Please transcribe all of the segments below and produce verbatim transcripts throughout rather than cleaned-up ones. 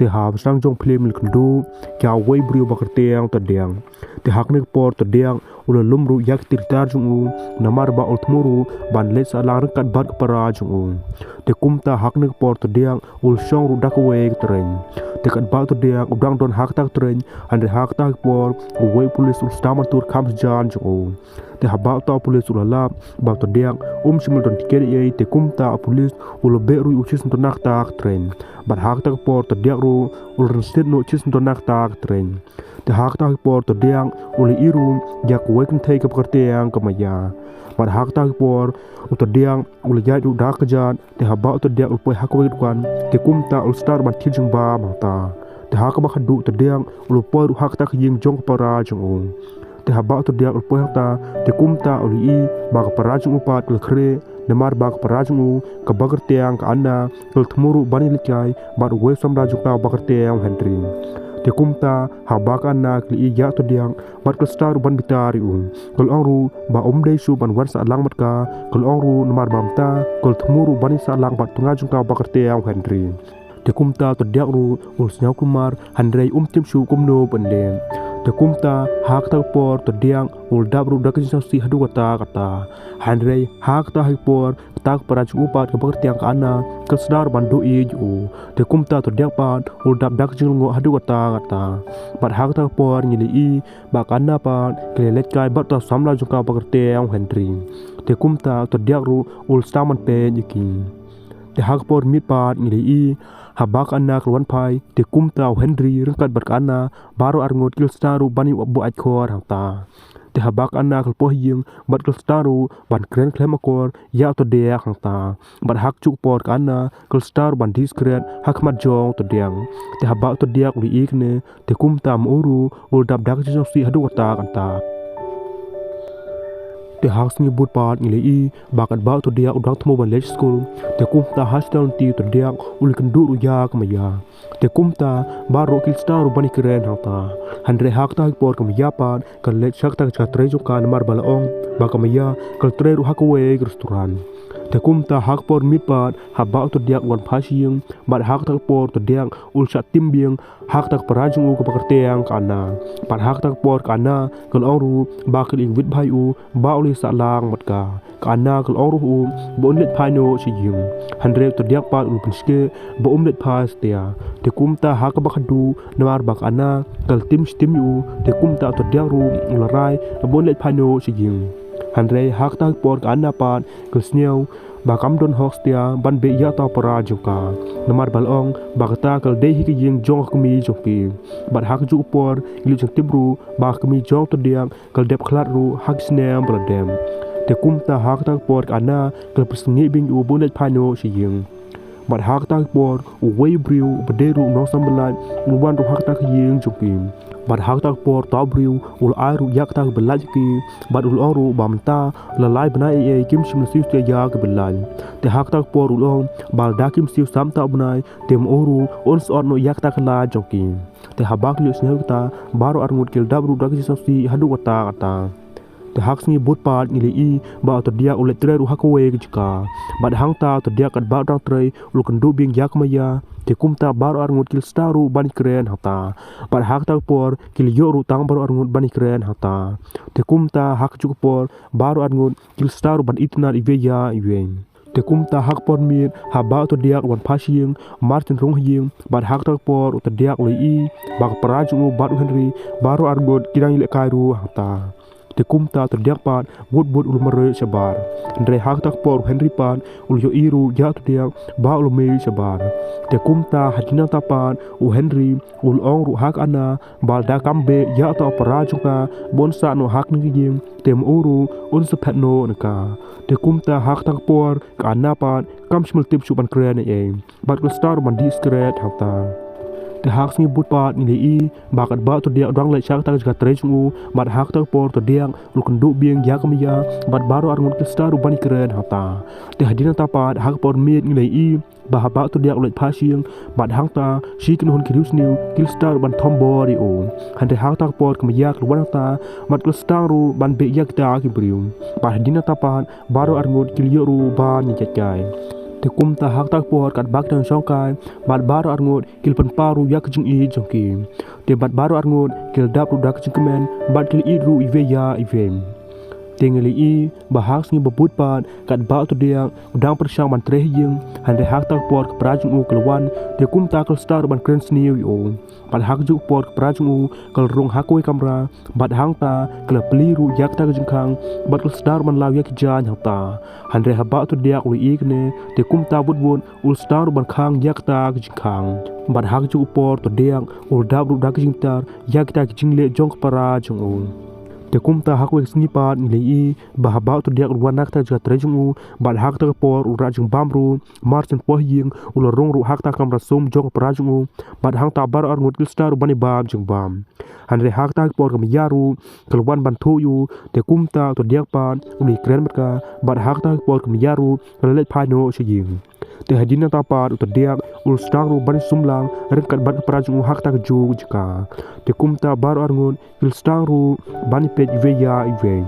Te ha ba sdang jong phlim la kynduh ïa uwei u briew ba kyrteng u Tadiak. Te ha kane ka por u Tadiak u la lum ruh ïa ki tiar jong u, namar ba u la thmu ruh ban leit sahlang ryngkat bad ka para jong u. Te kumta ha kane ka por u Tadiak u la shong ruh da kawei ka tren. Te katba u Tadiak u dang don ha kata ka tren, hynrei ha kata ka por uwei u pulit u la sdang ban tur kham hajan jong u. Te haba uta u pulit u la lap ba u Tadiak um shym la don tiket ei ei, te kumta u pulit u la beh ruh ïa u shisien na kata ka tren. Bad ha kata ka por u Tadiak ruh u la rynsied noh shisien na kata ka tren. Te ha kata ka por u Tadiak u la ïohi ruh ïa kawei ka kynthei kaba kyrteng ka Maya. Bad ha kata ka por u Tadiak u la ïaid ruh da ka kjat. Te haba u Tadiak u la poi ha kawei ka dukan, te kumta u la start ban thied jingbam hangta. Te ha kaba khadduh u Tadiak u la poi ruh ha kata ka ïing jong ka para jong u. Te haba u Tadiak u la poi hangta, te kumta u la ïohi ba ka para jong u pat ka la khreh, namar ba ka para jong u kaba kyrteng ka Anna ka la thmu ruh ban ïaleit kai bad uwei u samla jong ka uba kyrteng u Henry. Te kumta haba ka Anna ka la ïohi ïa u Tadiak bad ka la start ruh ban bitar ïa u. Ka la ong ruh ba um dei shuh ban wan sahlang bad ka, ka la ong ruh namar ba mynta ka la thmu ruh ban ïasahlang bad u tnga jong ka uba kyrteng u Henry. Te kumta u Tadiak ruh u la sngew kulmar, hynrei um tip shuh kumno ban leh. Te kumta ha kata ka por u Tadiak u la dap ruh da ka jingsngewsih haduh katta katta. Hynrei ha kata ka por kata ka para jong u pat kaba kyrteng ka Anna ka la sdang ruh ban duh ïa u. Te kumta u Tadiak pat u la dap da ka jinglyngngoh haduh katta katta. Bad ha kata ka por ngi la ïohi ba ka Anna pat ka la ïaleit kai bad uta u samla jong ka uba kyrteng u Henry. Te kumta u Tadiak ruh u la sdang ban peit ïa ki. Te ha ka por miet pat ngi la ïohi haba ka Anna ka la wan phai, te kumta u Henry ryngkat bad ka Anna baroh arngut ki la sdang ruh ban ïa buh ai khor hangta. Te haba ka Anna ka la poi ha ïing bad ka la sdang ruh ban kren khlem akor ïa u Tadiak hangta. Bad ha kajuh ka por ka Anna ka la sdang ruh ban dih sikret ha khmat jong u Tadiak. Te haba u Tadiak u la ïohi kane, te kumta ma u ruh u la dap da ka jingsngewsih haduh katta katta. Te ha ka sngi bud pat ngi la ïohi ba katba u Tadiak u dang thmu ban leit skul, te kumta ha sdang lynti u Tadiak u la kynduh ruh ïa ka Maya. Te kumta baroh ki la sdang ruh ban ïakren hangta. Hynrei ha kata ka por ka Maya pat ka la leit sha kata ka jaka trei jong ka, namar ba la ong ba ka Maya ka la trei ruh ha kawei ka restaurant. Te kumta ha ka por miet pat haba u Tadiak u wan phai sha ïing, bad ha kata ka por u Tadiak u la shah tim biang ha kata ka para jong u kaba kyrteng ka Anna. Bad ha kata ka por ka Anna ka la ong ruh ba ka la ïeit bha ïa u ba u la ïasahlang bad ka. Ka Anna ka la ong ruh ïa u ba un leit phai noh sha ïing. Hynrei u Tadiak pat u la pynskhem ba um leit phai satia. Te kumta ha kaba khadduh namar ba ka Anna ka la tim shi tim ïa u, te kumta u Tadiak ruh u la rai ba un leit phai noh sha ïing. Hynrei ha kata ka por ka Anna pat ka la sngew ba kam don hok satia ban beh ïa uta u para jong ka, namar ba la ong ba kata ka la dei hi ka ïing jong ka kmie jong ki. Bad ha kajuh ka por ngi la ju tip ruh ba ka kmie jong u Tadiak ka la dep khlad ruh ha ki snem ba la dep. Te kumta ha kata ka por ka Anna ka la pynsangeh biang ïa u ba un leit phai noh sha ïing. Bad ha kata ka por uwei u briew ba dei ruh u nongsamla u la wan ruh ha kata ka ïing jong ki. Bad ha kata ka por uta u briew u la ai ruh ïa kata ka bylla jong ki, bad u la ong ruh ba mynta la lai bnai ei ei kim shym la siew satia ïa ka bylla. Te ha kata ka por u la ong ba lada kim siew sam uta u bnai, te ma u ruh un sot noh ïa kata ka lait jong ki. Te haba ki la ïohsngew ïa kata, baroh arngut ki la dap ruh da ka jingsngewsih haduh katta katta. Te ha ka sngi bud pat ngi la ïohi ba u Tadiak u leit trei ruh ha kawei ka jaka. Bad hangta u Tadiak katba u dang trei u la kynduh biang ïa ka Maya. Te kumta baroh arngut ki la sdang ruh ban ïakren hangta. Bad ha kata ka por ki la ïoh ruh tang baroh arngut ban ïakren hangta. Te kumta ha kajuh ka por baroh arngut ki la sdang ruh ban itynnad iwei ïa iwei. Te kumta ha ka por miet haba u Tadiak u wan phai sha ïing, mar kin rung ha ïing, bad ha kata ka por u Tadiak u la ïohi ba ka para jong u bad u Henry baroh arngut ki dang ïalehkai ruh hangta. Te kumta u Tadiak pat bud bud u la mareh shabar. Hynrei ha kata ka por u Henry pat u la ïohi ruh ïa u Tadiak ba u la mih shabar. Te kumta hadien nangta pat u Henry u la ong ruh ha ka Anna ba lada kam beh ïa uta u para jong ka ba un sah noh ha kane ka ïing, te ma u ruh un sa phet noh na ka. Te kumta ha kata ka por ka Anna pat kam shym la tip shuh ban kren ei ei. Bad ka la sdang ruh ban dih sikret hangta. Te ha ka sngi bud pat ngi la ïohi ba katba u Tadiak u dang leit sha kata ka jaka trei jong u, bad ha kata ka por u Tadiak u la kynduh biang ïa ka Maya, bad baroh arngut ki la sdang ruh ban ïakren hangta. Te hadien nangta pat ha ka por miet ngi la ïohi ba haba u Tadiak u leit phai sha ïing, bad hangta shi kynhun ki riewsniew ki la sdang ruh ban thombor ïa u. Hynrei ha kata ka por ka Maya ka la wan hangta, bad ka la sdang ruh ban beh ïa kita ki briew. Bad hadien nangta pat baroh arngut ki la ïoh ruh ban ïajaitkai. Te kumta ha kata ka por katba ki dang shongkai, bad baroh arngut ki la pynpaw ruh ïa ka jingïeit jong ki. Te bad baroh arngut ki la dap ruh da ka jingkmen, bad ki la ïeit ruh iwei ïa iwei. Te ngi la ïohi ba ha ka sngi ba bud pat, katba u Tyrdiak u dang pyrshang ban treh ha ïing, hynrei ha kata ka por ka para jong u ka la wan, te kumta ka la sdang ruh ban kren sniew ïa u. Bad ha kajuh ka por ka para jong u ka la rung ha kawei ka kamra, bad hangta ka la plie ruh ïa kata ka jingkhang, bad ka la sdang ruh ban law ïa ki jaiñ hangta. Hynrei haba u Tyrdiak u la ïohi kane, te kumta wut wut u la sdang ruh ban khang ïa kata ka jingkhang. Bad ha kajuh ka por u Tyrdiak u la dap ruh da ka jingbitar ïa kita ki jingleh jong ka para jong u. Te kumta ha kawei ka sngi pat ngi la ïohi ba haba u Tyrdiak u la wan na kata ka jaka trei jong u, bad ha kata ka por u la rah jingbam ruh, mar shen poi ha ïing u la rung ruh ha kata ka kamra sum jong ka para jong u. Bad hangta baroh arngut ki la sdang ruh ban ïa bam jingbam. Hynrei ha kata ka por ka maya ruh ka la wan ban thuh ïa u, te kumta u Tyrdiak pat u la ïakren bad ka, bad ha kata ka por ka maya ruh ka la leit phai noh sha ïing. Te hadien nangta pat u Tyrdiak u la sdang ruh ban ïasumlang ryngkat bad ka para jong u ha kata kajuh ka jaka. Te kumta baroh arngut ki la sdang ruh ban ïapeit iwei ïa iwei.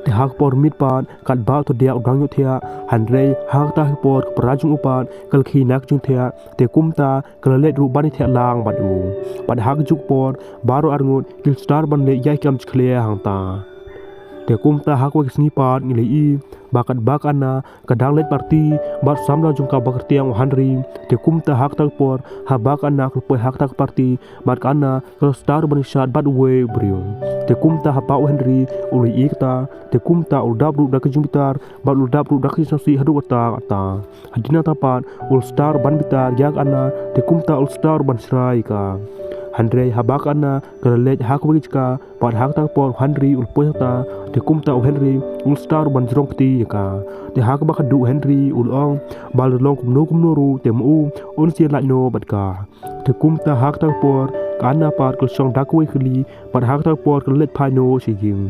Te ha ka por miet pat katba u Tyrdiak u dang ïohthiah, hynrei ha kata ka por ka para jong u pat ka la khie na ka jingthiah, te kumta ka la leit ruh ban ïathiah lang bad u. Bad ha kajuh ka por baroh arngut ki la sdang ruh ban leit ïa ki kam jakhlia hangta. Te kumta ha kawei ka sngi pat ngi la ïohi ba katba ka Anna ka dang leit party bad u samla jong ka ba kyrteng u Henry. Te kumta ha kata ka por haba ka Anna ka la poi ha kata ka party, bad ka Anna ka la sdang ruh ban ïashad bad uwei u briew. Te kumta haba u Henry u la ïohi kata, te kumta u la dap ruh da ka jingbitar, bad u la dap ruh da ka jingsngewsih haduh katta katta. Hadien nangta pat u la sdang ruh ban bitar ïa ka Anna, te kumta u la sdang ruh ban shrai ïa ka. Hynrei haba ka Anna ka la leit ha kawei ka jaka, bad ha kata ka por u Henry u la poi hangta, te kumta u Henry u la sdang ruh ban jrong kti ïa ka. Te ha kaba khatduh u Henry u la ong ba lada long kumno kumno ruh te ma u un sa ïalait noh bad ka. Te kumta ha kata ka por ka Anna pat ka la shong da kawei ka kali, bad ha kata ka por ka la leit phai noh sha ïing.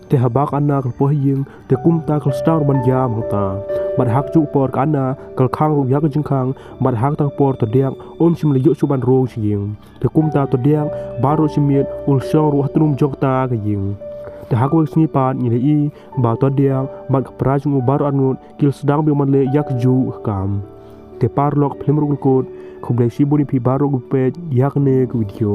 Te haba ka Anna ka la poi ha ïing, te kumta ka la sdang ruh ban ïam hangta. Bad ha kajuh ka por ka Anna ka la khang ruh ïa ka jingkhang, bad ha kata ka por u Tyrdiak um shym la ïoh shuh ban rung sha ïing. Te kumta u Tyrdiak baroh shi miet u la shong ruh ha tnum jong kata ka ïing. Te ha kawei ka sngi pat ngi la ïohi ba u Tyrdiak bad ka para jong u baroh arngut ki la sdang biang ban leh ïa kajuh ka kam. Te paralok, phlim ruh kut, khublei shibun ïa phi baroh kiba peit ïa kane ka video.